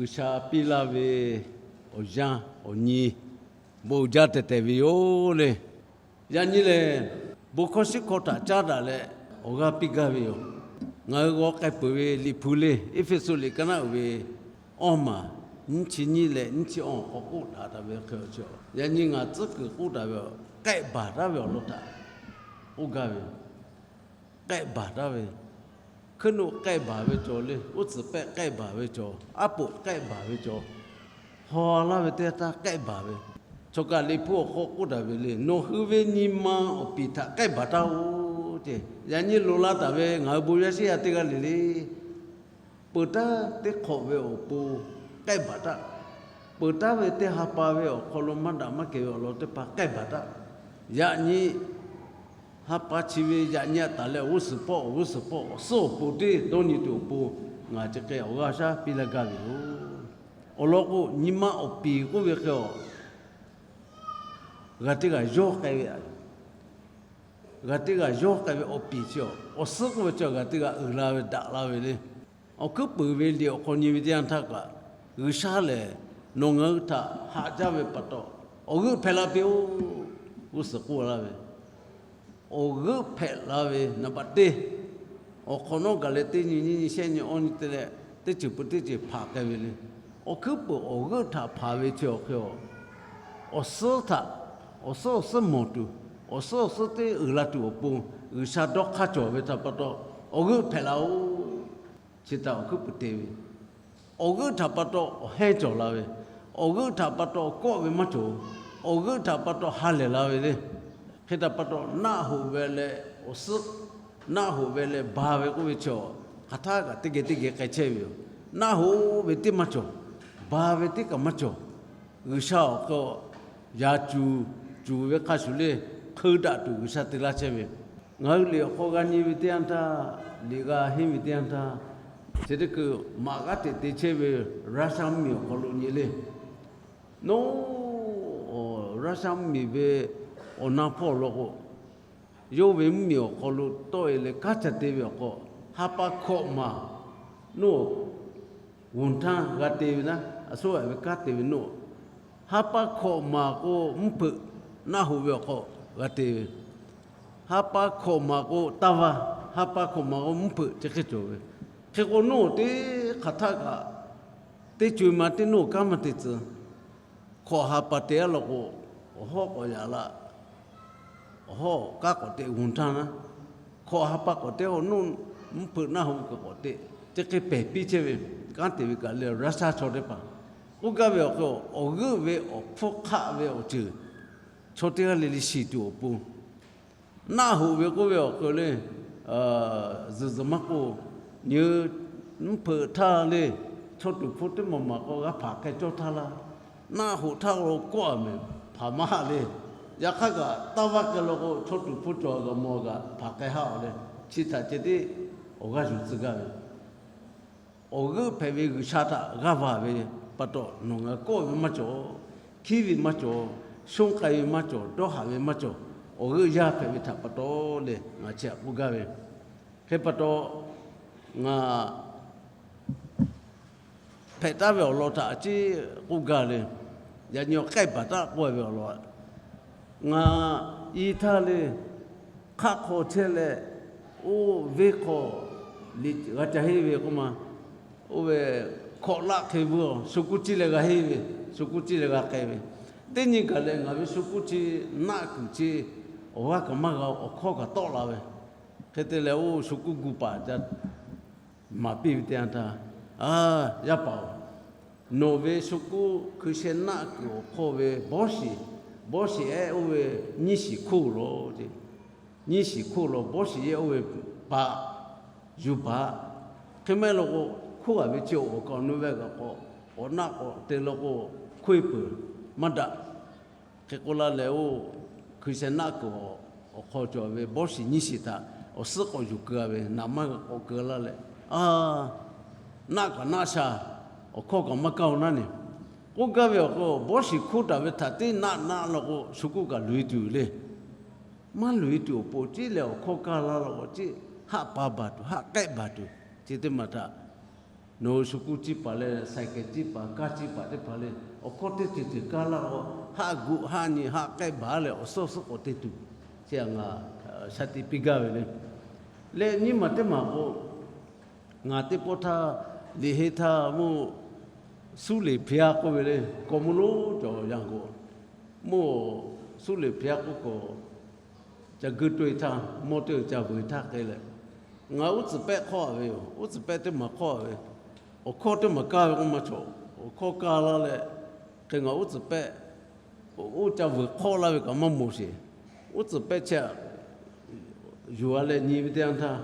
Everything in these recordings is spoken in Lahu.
G'uiˬsha piˇ laˇ ve awˬ yanˇ awˬ nyi bon jaˇ tehˬ tehˬ ve yoˬ le. Yaꞈ nyi lehˬ, bon hkawˇ shiˉ hkawˇ htaꞈ caˉ daꞈ leh awˬ g'aˇ piˇ gaˇ ve yoˬ. Ngaˬ hui g'aw k'ai peuˬ ve Liꞈ hpu le, Eˇfeˇsuꞈ liꞈ ka naˆ uiˍ ve awˇ maˬ nyiˇ chi nyiˇ leh nyiˇ chi awˇ hk'aw k'oˆ daꞈ taˍ ve hk'e, yaꞈ nyi ngaˬ tcuhˉ kuiˬ k'oˆ daꞈ ve, k'ehˆ baˬ taˉ ve awˬ lawn htaꞈ k'oˆ gaˇ ve yoˬ. K'ehˆ baˬ taˉ ve, hkuiˉ nuˆ k'ehˆ baˬ ve cawˬ le, uˉ tcuhˍ pehˆ k'ehˆ baˬ ve cawˬ, aˉ poꞈ k'ehˆ baˬ ve cawˬ, haw laˇ ve teˇ yanˇ htaˇ k'ehˆ baˬ ve, chaw kaꞈ Liꞈ hpu awˬ hk'aw k'oˆ taˍ ve le, nawˬ hui ve nyi ma awˬ piˍ htaꞈ k'ehˆ baˬ taˉ-oˬ ce. Yaꞈ nyi loꞈ la taˍ ve ngaˬ hui bon yaˇ shiˉ yaˇ teˇ g'aˇ le le, peuˬ taˉ teˇ hk'awꞈ ve awˬ pon k'ehˆ baˬ taˉ. Peuˬ taˉ ve teˇ ha pa ve awˬ hk'aw lo maˇ daꞈ maˇ kehˬ ve awˬ lawn teˇ hpaˍ k'ehˆ baˬ taˉ. Yaꞈ nyi ha pa chi ve yaꞈ nyi a taˍ leh awˬ g'uˇ suhˍ hpawˇ awˬ g'uˇ suhˍ hpawˇ awˬ suhˉ awˬ pon teˇ dawˇ nyi tuˬ awˬ pon ngaˬ chi hk'e awˬ g'aˇ shaˉ piˇ laˇ gaˇ ve yoˬ. Awˬ lawn k'o, nyi ma awˬ piˍ k'oˆ ve hk'e a, g'a teˇ g'aˇ yawˇ k'ai ve, g'a teˇ g'aˇ yawˇ k'ai ve awˬ piˍ chi a, awˬ suhˉ k'oˆ ve chi g'a teˇ g'aˇ uiˍ la ve daꞈ la ve le. Awˬ hkuiˉ puiˍ ve liꞈ awˬ hk'aw nyi ve teˇ yanˇ htaˇ kaꞈ, G'uiˬsha lehˬ nawˬ ngaˬ hui htaꞈ haꞈ jaˇ ve pa taw, awˬ g'euˆ hpehꞈ la piˇ-oˆ, g'uˇ suhˍ k'oˆ laˇ ve. Awˬ g'euˆ hpehꞈ la ve naˍ baꞈ teˇ, awˬ hk'awꞈ nawˉ gaˬ leh teˇ nyi nyiˇ nyi shehˆ nyi awˇ nyi te leh teˇ ceuˬ peuˬ teˇ ceuˬ hpanˍ k'ai ve le. Awˬ hkuiˉ puiˍ awˬ g'euˆ htaꞈ hpanˍ ve chi awˬ hk'e a, awˬ suhˉ htaꞈ, awˬ suhˉ awˬ suhˉ mawˬ tuˬ, awˬ suhˉ awˬ suhˉ teˇ uiˍ la tuˬ awˬ pon, G'uiˬsha dawˇ hk'aˇ cawˬ ve htaꞈ pa taw, awˬ g'euˆ hpehꞈ la-oˬ, chi htaꞈ awˬ hkuiˉ puiˍ te ve. Awˬ g'euˆ htaꞈ pa taw awˬ hehnˇ cawˬ la ve, awˬ g'euˆ htaꞈ pa taw kawˆ ve maˇ cawˬ, awˬ g'euˆ htaꞈ pa taw ha lehˬ la ve le. Hk'e htaꞈ pa taw naˆ hoꞈ ve leh awˬ suhˉ, naˆ hoꞈ ve leh ba ve k'oˆ ve chi a, hk'aˬ htaˇ kaꞈ teˇ geh teˇ geh k'ai chehˇ ve yoˬ. Naˆ hoꞈ ve teˇ maˇ cawˬ, ba ve teˇ kaꞈ maˇ cawˬ. G'uiˬsha awˬ hk'aw yaꞈ cuˬ, cuˬ ve hk'a shuˍ le, hk'eu daꞈ tuˬ G'uiˬsha te laˇ chehˇ ve. Ngaˬ hui liꞈ awˬ hk'aw g'a nyi ve teˇ yanˇ htaˇ, liꞈ g'a henˇ ve teˇ yanˇ htaˇ, chi teˇ hkui maꞈ g'aˉ teꞈ te chehˇ ve Russia mvuhˇmiˬ awˬ hk'aw lo nyi le. Nawˬ, Russia mvuhˇmiˬ ve awˬ na hpawˇ awˬ lawn k'o, yawˇ ve mvuhˇmiˬ awˬ hk'aw lo tawˆ e leh kanˉ ca te ve awˬ hk'aw, ha pa hkawꞈ maˬ nawˬ g'uˬ htaˇ g'a te ve naˉ, a suˉ g'aꞈ ve kanˉ te ve nawˬ, ha pa hkawꞈ maˬ k'o mvuhˇ hpeuꞈ naˆ hoꞈ ve awˬ hk'aw g'a te ve. Ha pa hkawꞈ maˬ k'o taˇ vaˇ, ha pa hkawꞈ maˬ k'o mvuhˇ hpeuꞈ chi hk'e cawˬ ve. Hk'e k'o nawˬ teˇ hk'aˬ htaˆ kaꞈ teˇ co e ma teˇ nawˬ kanˉ maˇ te tcuh. Hkawꞈ ha pa te-a law k'o, awˬ hawˉ k'awꞈ yaꞈ la, awˬ hawˉ kanˉ k'awꞈ te g'uˬ htaˇ naˉ, hkawꞈ ha pa k'awꞈ te-a nawˬ mvuhˇ hpeuꞈ naˆ hoꞈ kaꞈ k'awꞈ te, chi hk'e pehˬ piˇ chehˇ ve. Kanˉ te ve kaꞈ leh Russia chaw teˇ hpaˍ k'oˆ gaˇ ve awˬ hk'e, awˬ g'euˆ ve awˬ hpfuhˇ hk'aˆ ve awˬ ceuˬ chaw teˇ g'aˇ le le shiˍ tuˬ awˬ pon, naˆ hoꞈ ve k'oˆ ve awˬ hk'e le, zuhˬ zuhˬ maˇ k'oˆ, nyi mvuhˇ hpeuꞈ htaˇ le, chaw tuˍ hpfuh teˇ maˬ maˬ k'o g'a hpanˍ k'ai cawˇ htaˇ laˇ. Naˆ hoꞈ htaˇ lo kawˆ a mehˍ, hpanˍ maˇ haˆ le. Yaꞈ hk'aˇ kaꞈ taˇ vaˇ k'ai law k'o, chaw tuˍ hpfuh cawˬ g'a mawˬ g'a hpanˍ k'ai haˆ a le. Chi htaꞈ ceh tiˉ awˬ g'aˇ yuˬ tcuh gaˇ ve. Awˬ g'euˆ hpehꞈ ve G'uiˬsha htaꞈ g'aˇ va ve pa taw, nawˬ ngaˬ kawˆ ve maˇ cawˬ, hkiˉ ve maˇ cawˬ, shonˇ k'ai ve maˇ cawˬ, dawˇ haꞈ ve maˇ cawˬ. Awˬ g'euˆ yaˇ hpehꞈ ve htaꞈ pa taw leh ngaˬ chi htaꞈ k'oˆ gaˇ ve. Hk'e pa taw, ngaˬ hpehꞈ taˉ ve awˬ lawn htaꞈ a ciˉ k'oˆ gaˇ le. Yaꞈ nyi awˬ k'ehˆ baˬ taˉ k'oˆ ve awˬ lawn, ngaˬ i htaˇ le, hk'aˆ hk'aw chehˇ leh, oˇ venˇ hk'aw liꞈ g'a ca henˇ ve k'oˆ ma, oˇ ve hkawꞈ laˆ hk'e vuiˇ a, shu kuˇ ciˇ leh g'a henˇ ve, shu kuˇ ciˇ leh g'a k'ai ve. Teˇ nyi gaˬ leh ngaˬ ve shu kuˇ chi naˆ kuiˬ chi awˬ g'aˇ kaꞈ maˇ g'a, awˬ hkawˇ kaꞈ tawˆ la ve. Hk'e te leh oˇ shu kuˇ gu paˍ ca maˍ piˇ ve teˇ yanˇ htaˇ, A, yaˇ paˍ-oˬ, nawˬ ve shu kuˇ hkui sheh naˆ kuiˬ awˬ hk'aw ve bawˇ shiˍ, bawˇ shiˍ ehˉ oˇ ve nyiˇ shiˍ hkoˇ law ce. Nyiˇ shiˍ hkoˇ law, bawˇ shiˍ yehˇ oˇ ve paˍ yuˬ baˬ. Hk'e maˇ heˆ law k'o, hkoˇ g'aꞈ ve chi awˬ kaꞈ awˬ nu ve kaꞈ k'awꞈ, awˬ naˆ k'awꞈ te law k'o, hkoˇ e peuˬ maˇ daꞈ. Hk'e k'oˆ laˇ leh, oˇ hkui sheh naˆ kuiˬ awˬ hk'aw cawˬ ve bawˇ shiˍ nyiˇ shiˍ htaꞈ awˬ suhˉ k'awꞈ yuˬ keu ve, naˍ manˇ k'awꞈ keu laˇ leh, A, naˆ kaꞈ naˆ sha, awˬ hkawˇ kaꞈ maˇ kaˇ-oˬ naˉ ne. K'oˆ gaˇ ve awˬ hk'e, bawˇ shiˍ hkoˇ taˍ ve htaꞈ teˇ naˆ naˆ law k'o, shu kuˇ kaꞈ loꞈ e tuˬ le. Maˇ loꞈ e tuˬ awˬ pon ciˉ leh awˬ hkawˇ kaˇ laˇ law k'o, ciˉ haˆ pa baˬ tuˬ, haˆ k'ehˆ baˬ tuˬ, chi teˇ maˬ htaꞈ Nawˬ hui shu kuˇ ciˇ paˍ leh, saiˍ kehˍ ciˇ paˍ, kaˇ ciˇ paˍ teˇ hpaˍ leh, awˬ hkawˇ teˇ ceuˬ ceuˬ kaˇ laˇ k'o, haˆ guˆ haˆ nyi haˆ k'ehˆ baˬ leh awˬ suhˉ suhˉ k'awꞈ te tuˬ, chi htaꞈ ngaˬ shaˍ tiꞈ piˇ gaˇ ve le. Leh nyiˇ maˬ teˇ maˬ k'o, ngaˬ teˇ pawˆ htaˇ, liꞈ henˇ htaˇ mvuhˇ Suˉ leˍ hpiˇ-a k'oˆ ve le, kawꞈ mvuhˇ lonˉ cawˬ yaˇ k'o, mvuhˇ Suˉ leˍ hpiˇ-a k'oˆ k'o, ca guˇ tawˆ-e htaˇ, mawˇ teˇ ca vuiˬ htaˇ k'ai leh, ngaˬ uˉ tcuhˍ pehˆ hk'awˆ-a ve yoˬ. Uˉ tcuhˍ pehˆ teˇ maˬ hk'awˆ-a ve, awˬ hkawˇ teˇ maˬ kaˇ ve k'oˆ maˇ cawˬ. Awˬ hkawˇ kaˇ laˇ leh, hk'e ngaˬ uˉ tcuhˍ pehˆ, oˇ ca vuiˬ hk'awˆ laˇ ve kaꞈ maˇ moˍ sheˍ. Uˉ tcuhˍ pehˆ chehˇ-a, yuˬ-a leh nyi ve teˇ yanˇ htaˇ,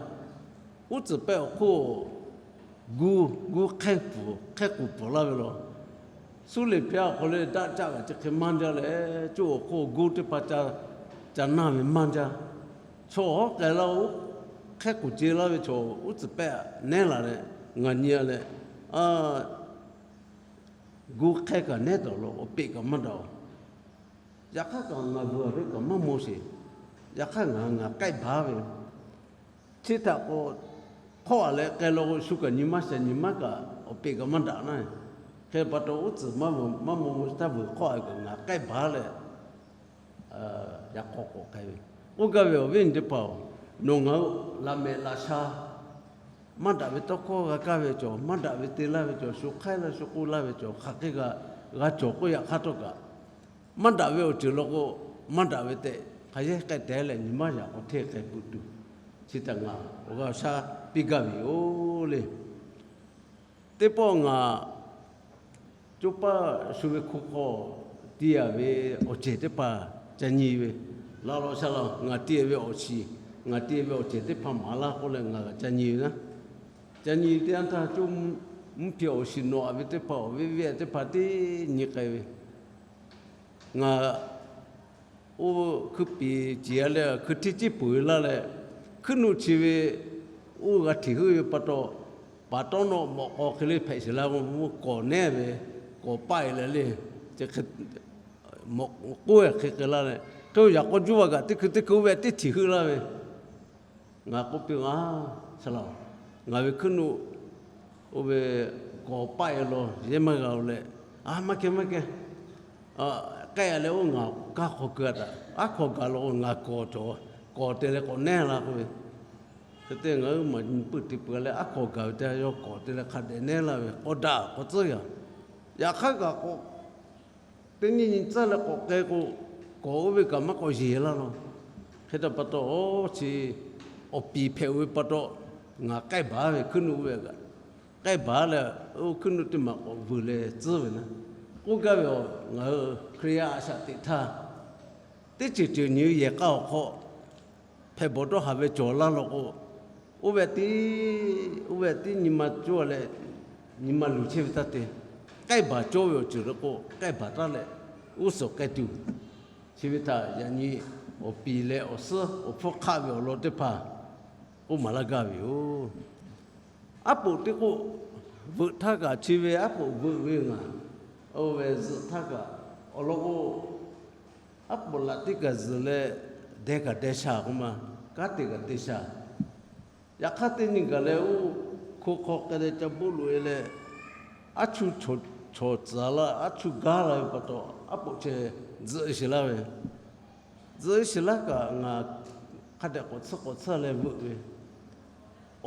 uˉ tcuhˍ pehˆ awˬ hk'oˆ gu, gu hk'ehˇ kuˬ, hk'ehˇ kuˬ pfuhˍ laˇ ve law. Suˉ leˍ hpiˇ-a awˬ hk'aw lo daˆ caˆ kaꞈ chi hk'e maˇ jaˇ leh, coˇ awˬ hk'oˆ gu teˇ hpaˍ ca naˇ ve maˇ jaˇ. Chaw hawˉ k'ai laˇ-o, hk'ehˇ kuˬ ce laˇ ve chaw uˉ tcuhˍ pehˆ nehˉ laˬ leh, ngaˬ nyi-a leh, gu hk'ehˇ kaꞈ nehˉ tawˍ lo awˬ peꞈ kaꞈ maˇ daꞈ-oˬ. Yaꞈ hk'aˇ kaꞈ ngaˬ vuiˬ-a ve kaꞈ maˇ maw sheˍ. Yaꞈ hk'aˇ ngaˬ, ngaˬ k'ehˆ baˬ ve, chi htaꞈ k'o, hk'awˆ-a leh k'ai law k'o, shu kaꞈ nyi maˇ shehˍ, nyi maˇ kaꞈ awˬ peꞈ kaꞈ maˇ daꞈ naˇ. Hk'e pa taw, uˉ tcuhˍ maˇ maw, maˇ maw mvuh htaˇ vuiˬ hk'awˆ-a kaꞈ ngaˬ k'ehˆ baˬ leh, yaꞈ k'aw k'awꞈ k'ai ve. K'oˆ gaˇ ve, awˬ viˉ awˬ nyi teˇ hpaˍ-oˬ, nawˬ ngaˬ hui laꞈ mehˍ laꞈ sha maˇ daꞈ ve tawˇ hkawˇ g'a kaˇ ve cawˬ, maˇ daꞈ ve te laˇ ve cawˬ, shu hk'aiˉ laˇ shu k'oˆ laˇ ve cawˬ, hk'aˬ hk'e g'a, g'a cawˬ k'oˆ yaꞈ hk'aˇ htawˇ kaꞈ, maˇ daꞈ ve awˬ ceuˬ law k'o, maˇ daꞈ ve tehꞈ hk'a yehˇ k'ai teh leh, nyi maˇ yaꞈ k'aw hteˇ k'ai peuˬ tuˬ, chi htaꞈ ngaˬ awˬ g'aˇ awˬ shaˉ piˇ gaˇ ve yoˬ le. Teˇ pawˆ ngaˬ coˇ paˆ shu ve hko hk'aw tiˇ-a ve awˬ cehˬ teˇ hpaˍ ca nyi ve, laꞈ law sha law ngaˬ tiˇ-a ve awˬ shiˍ, ngaˬ tiˇ-a ve awˬ cehˬ teˇ hpaˍ maˍ laˇ k'oˆ leh ngaˬ g'a ca nyi ve naˉ. Ca nyi teˇ yanˇ htaˇ, coˇ mvuhˇ hpi awˬ shiˍ nawꞈ-a ve teˇ hpaˍ, awˬ viˉ viˉ-a teˇ hpaˍ teˇ nyi k'ai ve, ngaˬ oˇ hkui piˍ ciˍ-a leh hkui hteˇ ciˉ peuˬ ve laˇ leh, hkuiˉ nuˆ chi ve oˇ g'a hteꞈ heuˆ ve pa taw, paˍ tawˇ nawˆ mawꞈ k'aw hk'e le hpehꞈ sheˍ laˇ k'o, mvuhˇ kawˍ nehˉ ve, kawˍ paˆ-e leh le, mawꞈ k'oˆ-e hk'e k'ai laˇ leh, hk'e yaꞈ k'aw juˇ va kaꞈ teˇ hkui teˇ hkui oˇ ve teˇ hteꞈ heuˆ laˇ ve, ngaˬ k'oˆ piˇ-a, Saˍ laꞈ-oˬ, ngaˬ ve hkuiˉ nuˆ oˇ ve kawˍ paˆ-e law yehˇ maˇ g'a-o leh, a maˇ keh maˇ keh, k'ehˆ-a leh oˇ ngaˬ kaˇ hk'aw keu-a htaꞈ aˉ hkaw gaˬ law k'o ngaˬ kawˍ cawˬ, kawˍ te leh k'awꞈ nehˉ la k'oˆ ve, hk'e te ngaˬ hui maˬ nyi peuˬ te peuˬ leh aˉ hkaw gaˬ ve teˇ yanˇ kawˍ te leh hk'a dehꞈ nehˉ laˇ ve k'awꞈ daꞈ k'awꞈ tcuhˉ yaꞈ. Yaꞈ hk'aˇ kaꞈ k'o, teˇ nyi nyi tcuhˉ leh k'awꞈ k'ai k'o, kawˍ oˇ ve kaꞈ maˇ k'awꞈ yeˬ laˇ law. Hk'e te pa taw, chi awˬ piˍ hpehꞈ-o ve pa taw, ngaˬ k'ehˆ baˬ ve hkuiˉ nuˆ oˇ ve kaꞈ k'ehˆ baˬ leh, oˇ hkuiˉ nuˆ teˇ maˬ k'awꞈ vuiˬ leh tcuhˉ ve naˉ. K'oˆ gaˇ ve, ngaˬ hui Hkriꞈ yaˇ a shaꞈ teꞈ htaˇ, teˇ ceuˬ ceuˬ nyi-e yehˬ k'a awˬ hk'aw hpehꞈ bawˬ dawˇ haˍ ve cawˬ laˇ law k'o, oˇ ve tiˉ, oˇ ve tiˉ nyi ma cawˇ leh, nyi ma luˬ chehˇ ve taˇ te. K'ehˆ baˬ cawˇ ve awˬ ceuˬ le k'o, k'ehˆ baˬ taˉ leh, g'uˇ suhˍ k'ai tuˬ, chi ve htaꞈ yaꞈ nyi awˬ piˍ leh awˬ suhˉ awˬ hpfuhˇ hk'aˆ ve awˬ lawn teˇ hpaˍ k'oˆ maˍ laˇ gaˇ ve yoˬ. Aˉ poꞈ teˇ k'oˆ, veuꞈ htaˇ kaꞈ chi ve aˉ poꞈ veuꞈ ve ngaˬ, oˇ ve zuhꞈ htaˇ kaꞈ awˬ lawn k'o, aˉ poꞈ laꞈ teˇ kaˬ zuhꞈ leh, deh kaꞈ deh sha k'oˆ ma, kanˉ te kaꞈ te sha. Yaꞈ hk'aˇ teˇ nyi gaˬ leh oˇ hko hk'aw k'ai leh ca boˆ loꞈ-e leh, aˉ chuˇ chaw tcuhˍ laˇ, aˉ chuˇ gaˇ la ve pa taw, aˉ poꞈ chehˇ zuhꞈ-e sheˍ laˇ ve, zuhꞈ-e sheˍ laˇ kaꞈ ngaˬ hk'a dehꞈ k'awꞈ tsuhˇ k'awꞈ tsuhˇ leh veuꞈ ve,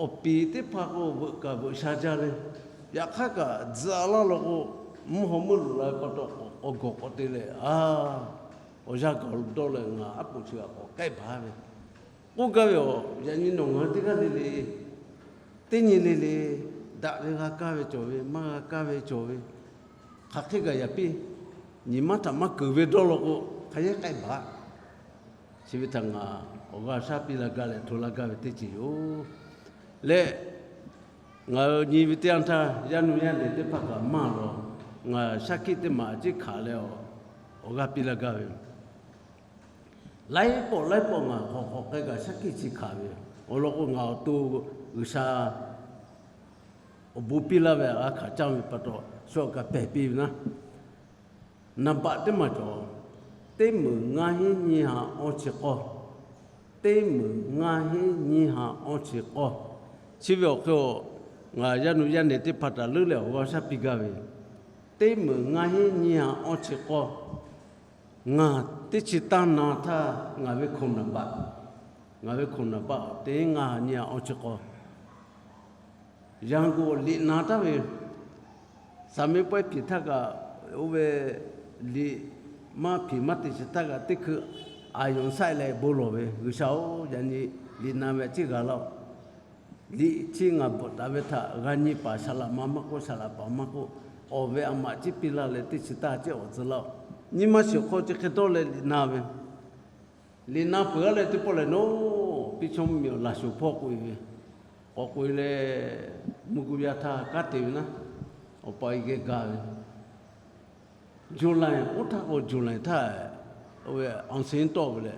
awˬ piˍ teˇ hpaˍ k'o veuꞈ kaꞈ veuꞈ sha jaˇ le. Yaꞈ hk'aˇ kaꞈ tzuhꞈ-a laˇ law k'o, mvuhˇ haw meuˇ loꞈ la ve pa taw k'awꞈ k'awꞈ gawˬ k'awꞈ te leh, a, awˬ yanˇ gaˬ dawˇ leh ngaˬ aˉ poꞈ chi kaꞈ k'awꞈ k'ehˆ baˬ ve, k'oˆ gaˇ ve, a, yaꞈ nyi nawˬ ngaˬ hui teˇ g'aˇ le le, teˇ nyi le le, daꞈ ve g'a kaˇ ve cawˬ ve, maˇ g'a kaˇ ve cawˬ ve, hk'aˬ hk'e gaˬ yaꞈ piˇ, nyi ma htaꞈ maˇ keunˍ ve dawˇ law k'o, hk'a yehˇ k'ehˆ baˬ. Chi ve htaꞈ ngaˬ awˬ g'aˇ shaˉ piˇ la gaˇ leh hto la gaˇ ve teˇ ceuˬ yoˬ. Leh ngaˬ hui nyi ve teˇ yanˇ htaˇ, yaˇ nuˇ yaˇ lehˬ teˇ hpaˍ kaꞈ maˇ lawˬ, ngaˬ shaˉ hkiˆ teˇ maˬ a ciˉ hkanˍ leh, awˬ g'aˇ piˇ la gaˇ ve, laiˉ pawˆ laiˉ pawˆ ngaˬ hk'awꞈ hk'awꞈ k'ai kaꞈ shaˉ hkiˆ chi hkanˍ ve, awˬ lawn k'o ngaˬ awˬ to G'uiˬsha awˬ bon piˇ laˇ ve a g'a hkanˍ caˇ ve pa taw, shu kaꞈ pehˬ piˇ ve naˉ. Naˍ baꞈ teˇ maˬ cawˬ, teˇ meunˍ ngaˇ hinˉ nyiˇ ha awˇ chi k'awˇ, teˇ meunˍ ngaˇ hinˉ nyiˇ ha awˇ chi k'awˇ. Chi ve awˬ hk'e a, Ngaˬ yaˇ nu yaˇ nehˬ teˇ hpaˍ htaꞈ leuˉ leh awˬ g'aˇ shaˉ piˇ gaˇ ve, teˇ meunˍ ngaˇ hinˉ nyiˇ ha awˇ chi k'awˇ, ngaˬ teˇ chi tanˇ na htaˇ ngaˬ ve hkoꞈ naˍ baˆ, ngaˬ ve hkoꞈ naˍ baˆ teˇ ngaˇ ha nyiˇ ha awˇ chi k'awˇ, Yangon liꞈ na taˍ ve, saˍ meˍ pawehˇ hpiˍ htaˇ kaꞈ, oˇ ve liꞈ maˇ hpiˍ maˇ te shiˍ htaˇ kaꞈ teˇ hkui aˬ yonˍ saˆ leh bon lawˬ ve, G'uiˬsha-oˬ, yaꞈ nyi liꞈ na ve a ciˉ g'a laˇ-oˆ. Liꞈ chi ngaˬ bvuhꞈ taˍ ve htaꞈ g'a nyi paˍ saˍ laꞈ ma maˇ k'oˆ, saˍ laꞈ paˍ maˇ k'oˆ, awˬ ve a maꞈ ciˉ piˇ laˇ leh teˇ chi tanˇ ciˉ awˬ tcuh laˇ-oˆ. Nyi ma shiˍ hk'aw chi hk'e dawˇ leh liꞈ na ve, liꞈ na peuˬ-a leh teˇ pawˆ lehˬ, nawˬ piˇ chaw mvuhˇmiˬ awˬ laˬ shuˍ hpawˇ k'oꞈ-e ve, k'awꞈ k'oꞈ-e leh, mvuhˇ guˇ yaˇ htaˇ kanˉ te ve naˉ, awˬ pa geh gaˬ ve, July, oˇ htaˇ k'o July htaˇ, oˇ ve awˬ suhˉ tawˆ ve leh,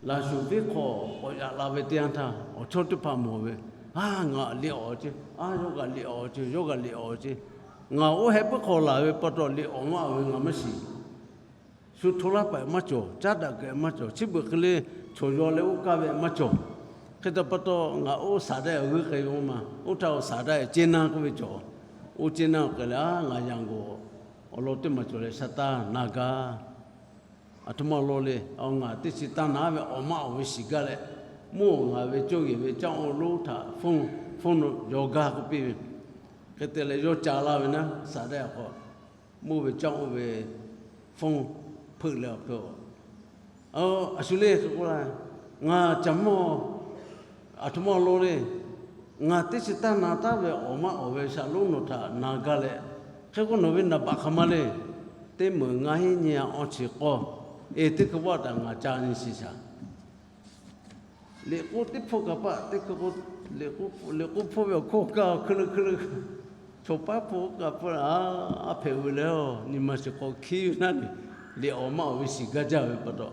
laˬ shuˍ teˇ hk'awꞈ k'awꞈ yaꞈ la ve teˇ yanˇ htaˇ, awˬ chawˇ teˇ hpaˍ mawˬ ve, a, ngaˬ liꞈ awˬ ceˇ, a, yawˇ g'aꞈ liꞈ awˬ ceˇ, yawˇ g'aꞈ liꞈ awˬ ceˇ, ngaˬ oˇ heh puiˉ hk'aw laˬ ve pa taw liꞈ awˬ maˇ awˬ ve ngaˬ maˇ shiˍ. Shu hto laˇ paˍ maˇ cawˬ, caˉ daꞈ kehˬ maˇ cawˬ, chi beuꞈ hk'e le chaw yaw leh oˇ kaˇ ve maˇ cawˬ. Hk'e te pa taw ngaˬ oˇ saˍ daꞈ-e awˬ g'euˆ k'ai ve maˇ, oˇ htaˇ saˍ daꞈ-e ceˇ naˇ k'oˆ ve cawˬ. Oˇ ceˇ naˇ k'ai leh, a, ngaˬ Yangon awˬ lawn teˇ maˬ cawˬ leh sha taˇ na gaˇ. Aˬ htoꞈ ma law le, ngaˬ teˇ chi tanˇ na ve awˬ maˇ awˬ ve shiˍ gaˇ leh, mvuhˇ ngaˬ ve cawˇ yeˬ ve caˇ oˇ lonˉ htaꞈ phone, phone yaw gaˇ k'oˆ piˇ ve. Hk'e te leh yawˇ ca laˇ ve naˉ, saˍ daꞈ-e awˬ hk'aw mvuhˇ ve caˇ oˇ ve phone hpeuꞈ leh awˬ hk'e, a shu le hk'e k'oˆ laˇ, ngaˬ caˬ mawˇ, aˬ htoꞈ ma law le, ngaˬ teˇ chi tanˇ na taˍ ve awˬ maˇ awˬ ve shaˍ lonˉ nawˬ htaꞈ na gaˇ leh, hk'e k'o nawˬ ve naˍ baꞈ hk'aˬ ma le. Teˇ meunˍ ngaˇ hinˉ nyiˇ ha awˇ chi k'awˇ, e teˇ hkui vaˇ htaꞈ ngaˬ ca nyi shiˍ shaˍ. Liꞈ k'oˆ teˇ hpfuhˇ kaꞈ paˆ, teˇ hkui k'o, liꞈ k'oˆ hpfuhˇ ve awˬ hkawˇ kaꞈ hkui le hkui le, chaw paˉ hpfuhˇ kaꞈ pfuhˇ, a, a hpehꞈ ve leh, nyi ma shiˍ hk'aw hkiˉ ve naˉ le, liꞈ awˬ maˇ awˬ ve shiˍ gaˇ jaˇ ve pa taw,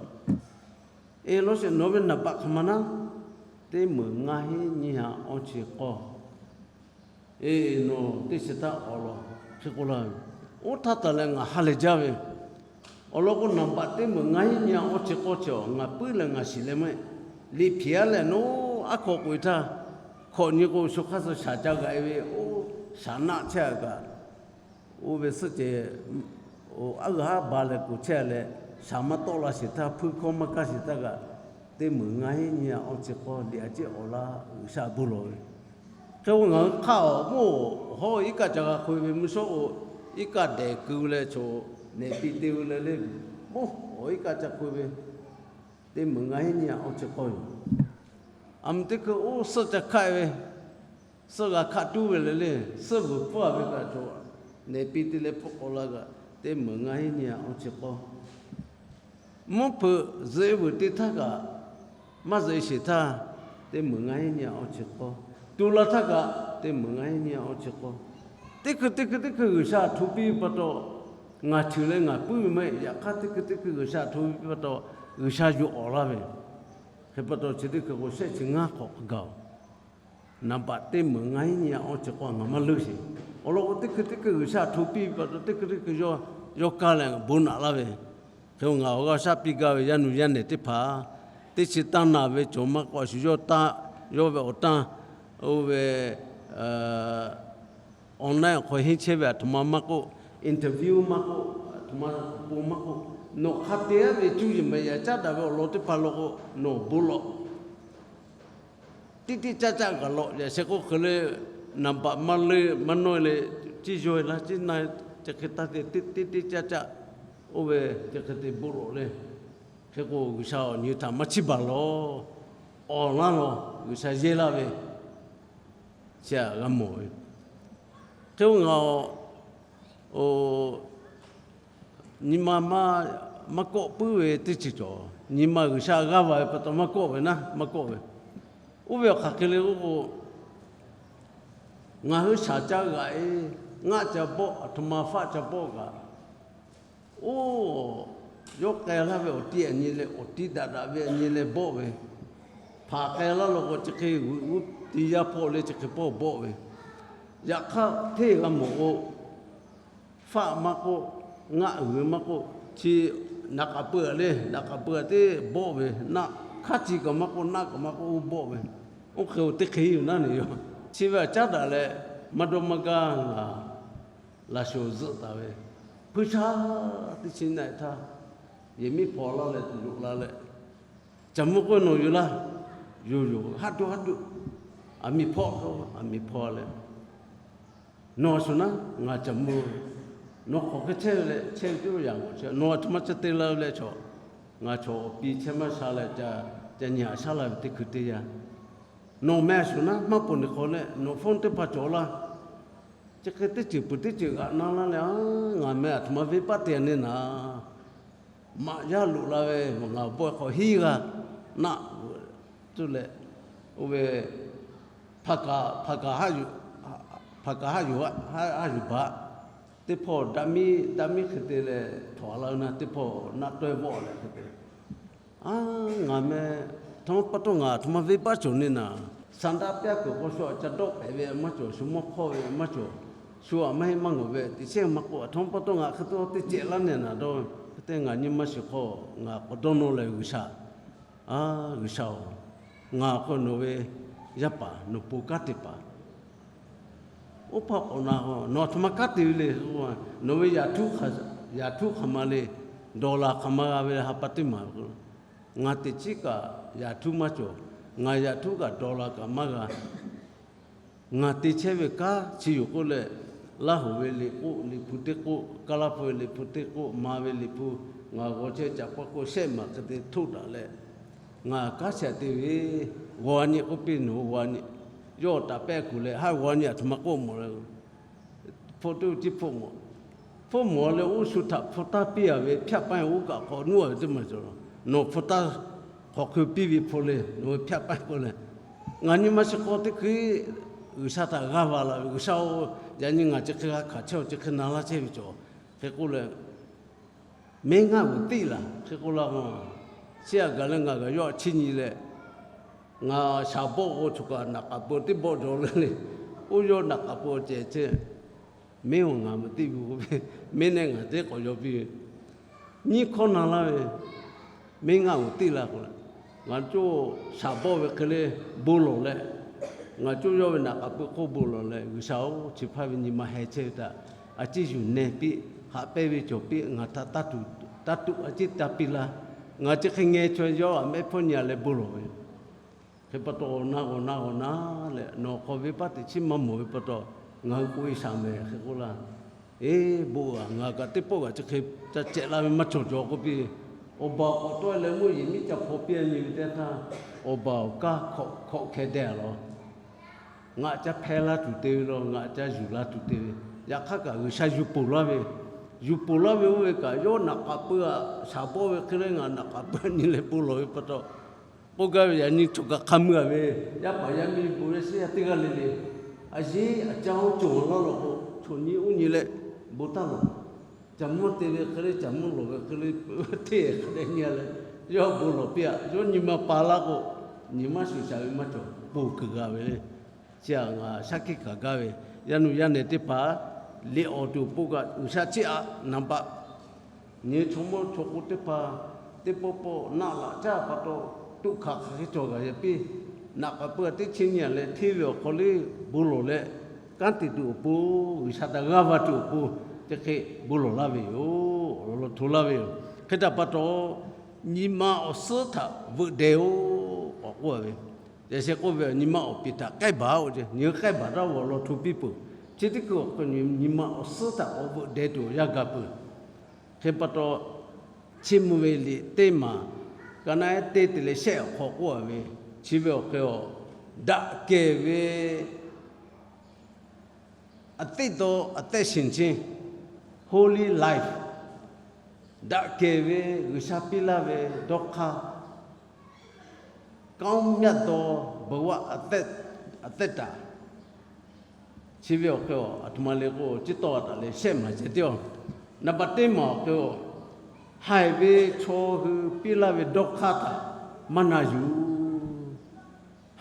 e law sheˍ nawˬ ve naˍ baꞈ hk'aˬ ma naˉ, teˇ meunˍ ngaˇ hinˉ nyiˇ ha awˇ chi k'awˇ, e, nawˬ teˇ chi taˇ awˬ lawn hk'e k'oˆ laˇ ve, oˇ htaˇ taˍ leh ngaˬ ha lehˬ jaˇ ve, awˬ lawn k'o naˍ baꞈ teˇ meunˍ ngaˇ hinˉ nyiˇ ha awˇ chi k'awˇ chi awˬ ngaˬ puiˉ leh ngaˬ shiˍ leh mehˆ, liꞈ hpiˍ-a leh nawˬ aˉ hk'aw k'oꞈ-e htaˇ, hkawꞈ nyi k'o shu hk'aˇ suh shaˍ ca g'aꞈ-e ve, oˇ shaˍ naˆ chehˇ-a kaꞈ, oˇ ve suhˆ ceh, aˉ g'aˇ haˉ ba leh k'oꞈ chehˇ leh, shaˍ maˇ tawˆ la sheˍ htaˇ, hpuiˇ hkawˇ maˇ kaˇ sheˍ htaˇ kaꞈ, teˇ meunˍ ngaˇ hinˉ nyiˇ ha awˇ chi k'awˇ liꞈ a ciˉ awˬ laˇ G'uiˬsha bon lawˬ ve. Hk'e k'o ngaˬ hui hk'aˆ awˬ mvuhˇ hawˉ iˉ kaˆ ca g'a hk'oˆ ve mvuhˇ shawˉ k'o, iˉ kaˆ dehˬ keu leh chaw nehˬ piˇ te ve leh le, mvuhˇ awˬ iˉ kaˆ ca hk'oˆ ve, teˇ meunˍ ngaˇ hinˉ nyiˇ ha awˇ chi k'awˇ yoˬ. Aˬ mvuhˇ teˇ hkui oˇ suhˆ ca hkaˆ ve, suhˆ g'a hkaˆ tuˉ ve leh le, suhˆ vuiˬ pfuhˇ-a ve kaꞈ chaw nehˬ piˇ te leh pfuhˇ k'awꞈ la kaꞈ, teˇ meunˍ ngaˇ hinˉ nyiˇ ha awˇ chi k'awˇ mvuhˇ hpeuꞈ zuhꞈ-e vuiˬ te htaˇ kaꞈ, maˇ zuhꞈ-e sheˍ htaˇ, teˇ meunˍ ngaˇ hinˉ nyiˇ ha awˇ chi k'awˇ, tu la htaˇ kaꞈ, teˇ meunˍ ngaˇ hinˉ nyiˇ ha awˇ chi k'awˇ, teˇ hkui teˇ hkui teˇ hkui G'uiˬsha hto piˇ ve pa taw, ngaˬ cheuˬ leh ngaˬ puiˉ ve maˇ heˆ. Yaꞈ hk'aˇ teˇ hkui teˇ hkui G'uiˬsha hto piˇ ve pa taw, G'uiˬsha yuˬ awˬ laˇ ve. Hk'e pa taw chi teˇ hkui k'o shehˆ chi ngaˇ hk'awꞈ hk'a gaˬ-oˬ. Naˍ baꞈ teˇ meunˍ ngaˇ hinˉ nyiˇ ha awˇ chi k'awˇ ngaˬ maˇ leuˆ sheˍ. Awˬ lawn k'o teˇ hkui teˇ hkui G'uiˬsha hto piˇ ve pa taw, teˇ hkui teˇ hkui yawˇ, yawˇ kaˇ leh bon naꞈ laˇ ve. Hk'e ngaˬ awˬ g'aˇ shaˉ piˇ gaˇ ve yaˇ nu yaˇ nehˬ teˇ hpaˍ, teˇ chi tanˇ na ve cawˬ maˇ k'oˆ, a shu yawˇ tanˇ, yawˇ ve awˬ tanˇ, oˇ ve online awˬ hk'aw henˇ chehˇ ve aˬ htoꞈ ma maˇ k'oˆ, interview maˇ k'oˆ, aˬ htoꞈ ma awˬ pon maˇ k'oˆ, nawˬ hk'a te-a ve cuˇ yiˍ mehˍ yaꞈ caˉ daꞈ ve awˬ lawn teˇ hpaˍ law k'o, nawˬ bon lawˬ. Teˇ teˇ caˇ caˆ kaꞈ lawꞈ yaꞈ sheh k'oˆ hk'e le, naˍ baꞈ maˇ leuˆ maˇ nawˇ-e leh, ciˇ yawˇ-e laˇ ciˇ na-e, chi hk'e taˇ te, teˇ teˇ caˇ caˆ, oˇ ve chi hk'e te bon lawꞈ le. Hk'e k'o G'uiˬsha awˬ nyi htaꞈ maˇ chiˇ baˬ lawˬ. Awˬ laˇ lawˬ G'uiˬsha yehˇ laˇ ve, chi aꞈ g'a mawˬ ve. Hk'e k'o ngaˬ nyi ma maˇ kawˆ puiˉ ve teˇ ceuˬ cawˬ. Nyi ma G'uiˬsha g'aˇ va ve pa taw maˇ kawˆ ve naˉ, maˇ kawˆ ve. Oˇ ve awˬ hk'aˬ hk'e le k'oˆ k'o, ngaˬ hui shaˍ ca g'aꞈ-e, ngaˆ ca bawˆ, aˬ htoꞈ ma faˆ ca bawˆ kaꞈ, oˇ, yawˇ k'ai laˇ ve awˬ tiˉ aꞈ nyi leh awˬ tiˉ daꞈ daꞈ ve aꞈ nyi leh bawˆ ve, hpaˍ k'ai laˇ law k'o chi hk'e g'uiˬ uˉ ti yaˇ hpawˇ leh chi hk'e pawˇ bawˆ ve, yaꞈ hk'aˇ hteˇ g'a mawˬ k'o, faˆ maˇ k'oˆ, ngaˆ uiˍ ve maˇ k'oˆ, chi naꞈ k'aꞈ peuˬ-a le, naꞈ k'aꞈ peuˬ-a teˇ bawˆ ve, naˆ hk'aˇ ci kaꞈ maˇ k'oˆ, naˆ kaꞈ maˇ k'oˆ, oˇ bawˆ ve. Oˇ hk'e-o teˇ hk'e yoˬ naˉ ne yoˬ. Chi ve aꞈ caˉ daꞈ leh, maˇ dawˇ maˇ gaˇ ngaˬ laꞈ shawˍ zuhˆ taˍ ve, hpuiˇ shaˉ teˇ chi na htaˇ, yehˬ miˉ hpaw laˇ leh loꞈ la leh, Caˬ mvuh k'oˆ ve, nawˬ yuˬ laˇ. Yoˬ yoˬ, haˉ duˆ haˉ duˆ. Aˬ miˍ hpawˇ k'o, aˬ miˍ hpawˇ leh, nawˬ a shuˍ naˉ ngaˬ caˬ mvuh, nawˬ hk'awꞈ hk'e chehˇ ve leh chehˇ ve teˇ yanˇ g'awˬ chehˇ, nawˬ aˬ htoꞈ ma ca te la ve leh chaw, ngaˬ chaw awˬ pi chehˇ maˇ sha leh ca nyi haꞈ shaˉ la ve teˇ hkui teˇ yanˇ, nawˬ meh a shuˍ naˉ maˇ poˬ neˬ hk'awꞈ leh nawˬ hpawˇ teˇ hpaˍ cawˬ laˇ. Chi hk'e teˇ ceuˬ peuˬ teˇ ceuˬ g'aꞈ na laˇ leh, ngaˬ meh aˬ htoꞈ ma venˇ baˆ te a neˇ naˍ, maꞈ yaˇ loꞈ la ve, ngaˬ awˬ bawehˇ hk'aw hiˉ g'aˇ naˆ tuˬ leh, oˇ ve hpaˍ kaˍ haˆ yuˬ, hpaˍ kaˍ haˆ yuˬ, haˆ yuˬ baꞈ, teˇ hpawˇ daꞈ miˉ daꞈ miˉ hk'e te leh htawnˍ la ve naˆ, teˇ hpawˇ naˆ tawehˇ vawˆ leh hk'e te. A, ngaˬ meh, htawnˍ pa taw ngaˬ aˬ htoꞈ ma venˇ baˆ cawˬ neˇ naˍ, saˍ daꞈ pyaˇ kuiˬ k'o shu aꞈ ca dawˆ pehꞈ ve maˇ cawˬ, shu mawˇ hk'awˇ ve maˇ cawˬ, shu aꞈ maˇ heˆ maˇ ngawˬ ve teˇ chehˇ maˇ k'oˆ, aˬ htoꞈ ma pa taw ngaˬ hk'e te teˇ cehˬ laˇ neˇ naˍ dawˇ, hk'e te ngaˬ nyi ma shiˍ hk'aw, ngaˬ k'awꞈ dawˇ nawˇ leh G'uiˬsha, a, G'uiˬsha-oˬ, ngaˬ awˬ hk'aw nawˬ ve yaˇ paˍ nawˬ pon kanˉ te paˍ Oˇ hpaˇ k'awꞈ na k'o, nawˬ aˬ htoꞈ ma kanˉ te ve le. Nawˬ ve yaꞈ htuˉ hk'aˬ ma le, dollar hk'aˬ ma g'a ve le, ha pa teˇ maˬ ve k'o, ngaˬ teꞈ chiˉ kaꞈ yaꞈ htuˉ maˇ cawˬ. Ngaˬ yaꞈ htuˉ kaꞈ dollar kaꞈ maˇ g'a. Ngaˬ te chehˇ ve kanˉ chi yoˬ k'oˆ leh, Laˇ hoˍ ve liꞈ k'oˆ liꞈ hpu teˇ k'oˆ, Kaˇ laˇ hpu ve liꞈ hpu teˇ k'oˆ, ma ve liꞈ hpu, ngaˬ g'aw chehˇ caꞈ paˆ k'oˆ shehˆ maˬ hk'e te htoˆ daꞈ leh, ngaˬ kanˉ shehˍ te ve, g'aw nyi k'oˆ piˇ nawˬ hui g'aw nyi, yawˇ taꞈ pehˆ kuˬ leh haˉ g'aw nyi aˬ htoꞈ ma k'oˆ mawˬ le. Hpfuhˆ teˇ oˇ tiˉ hpfuhˆ mawˬ. Hpfuhˆ mawˬ leh oˇ shu htaꞈ hpu taˇ piˇ a ve, hpyaˆ paˇ oˇ kaꞈ hk'awꞈ nuˉ a ve teˇ maˬ cawˬ. Nawˬ hpu taˇ hk'awꞈ hkui piˇ ve hpu le, nawˬ hui hpyaˆ paˇ k'oˆ leh, ngaˬ nyi ma shiˍ hk'aw teˇ hkui G'uiˬsha htaꞈ g'aˇ va la ve, G'uiˬsha-oˬ, yaꞈ nyi ngaˬ chi hk'e g'a hkanˍ chehˇ-oˬ, chi hk'e na laˇ chehˇ ve cawˬ, hk'e k'oˆ leh, Meˇ ngaˆ uiˍ tiˆ laˬ hk'e k'oˆ laˇ k'o, chi aꞈ gaˬ leh ngaˬ gaˬ yawˇ aꞈ chiˇ nyi leh, ngaˬ shaˍ bawˆ k'o choˬ kaꞈ naꞈ k'aˍ peuˬ teˇ bawˆ jaw le le, oˇ yawˇ naꞈ k'aˍ peuˬ ceh ceh, meˇ-oˬ, ngaˬ maˇ tiˆ ve k'oˆ ve, meˇ nehˆ ngaˬ teˇ k'awꞈ yaw piˇ ve, nyiˇ hkawˇ na laˇ ve, Meˇ ngaˆ uiˍ tiˆ laˬ k'o, ngaˬ coˇ shaˍ bawˆ ve hk'e le bon lawˬ leh, ngaˬ coˇ yawˇ ve naꞈ k'aˍ peuˬ hk'oˆ bon lawˬ leh, G'uiˬsha-oˬ, chi hpaˇ ve nyi ma heh chehˇ ve htaꞈ a ciˉ yuˬ neh piˇ, haꞈ pehnˇ ve cawˬ piˇ, ngaˬ htaꞈ taˇ tuꞈ a ciˉ taˇ piˇ laˇ. Ngaˬ chi hk'e ngeh chaw yawˇ aꞈ mehˆ hpawˇ nyi a leh bon lawˬ ve yoˬ. Hk'e pa taw, awˬ na g'awˬ na g'awˬ na leh nawˬ hk'aw venˇbaˆ teꞈ chiˉ maˇ mawˬ ve pa taw, ngaˬ hui k'oꞈ e shaˍ mehˍ hk'e k'oˆ laˇ. Eˬ, bon aˬ, ngaˬ kaꞈ teˇ pawˆ kaꞈ chi hk'e ca cehꞈ la ve maˇ cawˬ cawˬ k'oˆ piˇ. Awˬ baˬ k'awꞈ tawˆ leh mvuhˇ yeˬ miˉ ca hpaw piˇ a nyi ve teˇ htaˇ, awˬ baˬ awˬ kaˇ hkawꞈ hkeh deh a laˬ. Ngaˬ ca hpeh la tuˬ te ve law, ngaˬ ca yuˬ la tuˬ te ve. Yaꞈ hk'aˇ kaꞈ G'uiˬsha yuˬ ponˬ laˇ ve, yuˬ ponˬ laˇ ve oˇ ve kaꞈ yawˇ naꞈ k'aˍ peuˬ aꞈ shaˍ bawˆ ve hk'e le ngaˬ naꞈ k'aˍ peuˬ nyi leh bon lawˬ ve pa taw, k'oˆ gaˇ ve yaꞈ nyi choˬ kaꞈ hk'a mui a ve, yaˇ paˍ yaˇ miˇ bon yaˇ shiˉ yaˇ teˇ g'aˇ le le, a yeˉ aˬ caˇ oˇ cawˬ laˇ law k'o, choˬ nyi uˉ nyi leh bon taˇ lawˬ. Caˬ mvuhˇ te ve hk'e le, caˬ mvuhˇ lawˬ ve hk'e le, teˇ hk'a dehꞈ nyi a leh, yawˇ bon lawˬ piˇ aꞈ, yawˇ nyi ma pa laˇ k'o, nyi maˇ shuˍ shaˍ ve maˇ cawˬ, ponˬ kuiˬ g'a ve le. Chi aꞈ ngaˬ shaˉ hkiˆ hkanˍ gaˇ ve, yaˇ nuˇ yaˇ nehˬ teˇ hpaˍ liꞈ awˬ tuˬ awˬ pon kaꞈ G'uiˬsha chiˇ aꞈ naˍ baꞈ nyi chaw mawˇ chaw k'o teˇ hpaˍ, teˇ pawˆ pawˆ naˆ laꞈ caˇ pa taw, tuꞈ hkanˍ hk'aˬ hk'e cawˬ g'a yaꞈ piˇ, naꞈ k'aˍ peuˬ a teˇ chi nyi a leh hteˇ ve awˬ hk'aw le bon lawˬ leh, kanˉ te tuˬ awˬ pon, G'uiˬsha htaꞈ g'aˇ va tuˬ awˬ pon, chi hk'e bon lawˬ laˇ ve yoˬ. Awˬ lawn hto laˇ ve yoˬ. Hk'e htaꞈ pa taw, nyi ma awˬ suhˉ htaꞈ veuꞈ deh-oˬ k'awꞈ k'oˆ a ve, yaꞈ sheh k'oˆ ve, nyi ma awˬ piˍ htaꞈ k'ehˉ baˬ-oˬ ce, nyi k'ehˉ baˬ taˇ awˬ lawn hto piˇ peuˬ. Chi teˇ hkui awˬ hk'aw nyi ma awˬ suhˉ htaꞈ k'awꞈ veuꞈ deh tuˬ yaˇ ga peuˬ. Hk'e pa taw, Chiˇ mvuh ve liꞈ teˇ maˬ, ka naˉ ehˉ teˇ te leh shehˆ awˬ hk'aw k'oˆ a ve, chi ve awˬ hk'e a, daꞈ kehˬ ve အသင့်တော်အသက်ရှင်ခြင်း holy life, daꞈ kehˬ ve G'uiˬsha piˇ laˇ ve dawˇ hk'aˇ ကောင်းမြတ်သောဘဝအသက်တာ chi ve awˬ hk'e a, aˬ htoꞈ ma le k'o, chi tawˇ a taˍ leh shehˆ maˬ ceh teˇ a, naˍ baꞈ teˇ maˬ awˬ hk'e a, haiˬ ve chaw hui piˇ laˇ ve dawˇ hk'aˇ htaꞈ maˇ na yuˬ.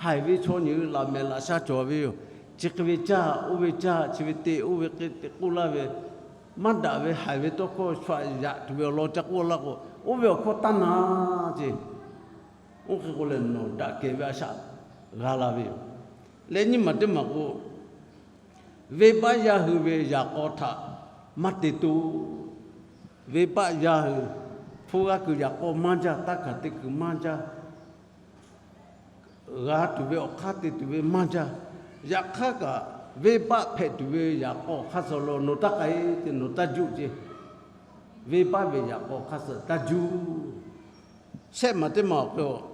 Haiˬ ve chaw nyi hui laꞈ mehˍ laꞈ sha cawˬ ve yoˬ. Chi hk'e ve caˇ, oˇ ve caˇ, chi ve te, oˇ ve hk'e te k'oˆ laˇ ve, maˇ daꞈ ve haiˬ ve tawˇ hkawˇ shu aꞈ yaꞈ tuˬ ve awˬ lawn ca k'oˆ laˇ k'o, oˇ ve awˬ hkawˇ taˇ na ce. Oˇ hk'e k'o lehˬ, nawˬ daꞈ kehˬ ve a shaꞈ g'a la ve yoˬ. Leh nyiˇ maˬ teˇ maˬ k'o, venˇbaˆ yaˇ hui ve yaꞈ k'aw htaꞈ maˇ te toˇ. Venˇbaˆ yaˇ hui hpu g'a kuiˬ yaꞈ k'aw maˇ jaˇ, taˇ hkanˍ te kuiˬ maˇ jaˇ, g'a tuˬ ve awˬ hk'aˇ te tuˬ ve maˇ jaˇ. Yaꞈ hk'aˇ kaꞈ, venˇbaˆ hpehꞈ tuˬ ve yaꞈ k'aw awˬ hk'aˇ suh lo nawˬ taˇ k'ai-e, nawˬ taˇ juˇ ce. Venˇbaˆ ve yaꞈ k'aw awˬ hk'aˇ suh taˇ juˇ. Shehˆ maˬ teˇ maˬ awˬ hk'e,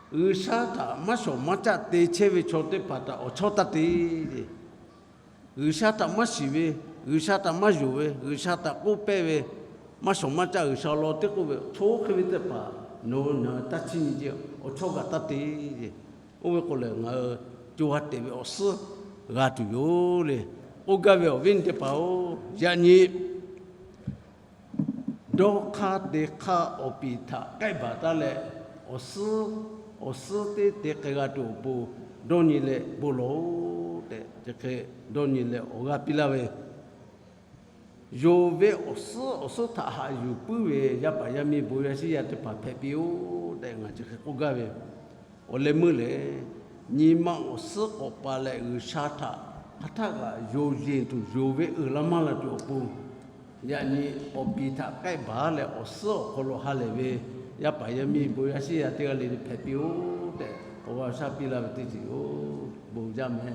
G'uiˬsha htaꞈ maˇ shawˍ maˇ caˆ te chehˇ ve chaw teˇ hpaˍ htaꞈ awˬ chawˇ taˇ te. G'uiˬsha htaꞈ maˇ shiˍ ve, G'uiˬsha htaꞈ maˇ yonˍ ve, G'uiˬsha htaꞈ k'oˆ pehˇ ve, maˇ shawˍ maˇ caˆ G'uiˬsha law teˇ k'oˆ ve, chaw hk'e ve teˇ hpaˍ nawˬ ngaˬ hui taˇ chiˇ nyi ce, awˬ chawˇ g'aꞈ taˇ te. Oˇ ve k'o lehˬ, ngaˬ hui co ha teꞈ ve awˬ suhˉ g'a tuˬ yoˬ le. K'oˆ gaˇ ve awˬ viˉ nyi teˇ hpaˍ-oˬ, yaꞈ nyi dawˇ hk'aˇ te hk'aˇ awˬ piˍ htaꞈ k'ehˆ baˬ taˉ leh, awˬ suhˉ, awˬ suhˉ teˇ te k'ai g'a tuˬ awˬ pon dawˇ nyi leh bon lawˬ-oˬ tehꞈ, chi hk'e dawˇ nyi leh awˬ g'aˇ piˇ laˇ ve, yonˍ ve awˬ suhˉ awˬ suhˉ htaꞈ haꞈ yuˬ puiˉ ve yaˇ paˍ yaˇ miˇ bon yaˇ shiˉ yaˇ teˇ hpaˍ hpehꞈ piˇ-oˆ tehꞈ ngaˬ chi hk'e k'oˆ gaˇ ve, awˬ leh meuˇ lehˬ, nyi ma awˬ suhˉ k'awꞈ pa leh G'uiˬsha htaꞈ hk'aˬ htaˆ kaꞈ yonˍ yeˬ tuˬ yonˍ ve uiˍ la maˇ la tuˬ awˬ pon, yaꞈ nyi awˬ piˍ htaꞈ k'ehˆ baˬ leh awˬ suhˉ awˬ hk'aw lo ha lehˬ ve yaˇ paˍ yaˇ miˇ bon yaˇ shiˉ yaˇ teˇ g'aˇ le le hpehꞈ piˇ-oˆ tehꞈ, awˬ g'aˇ shaˉ piˇ laˇ ve teˇ ceuˬ yoˬ. Bon jaˇ meh.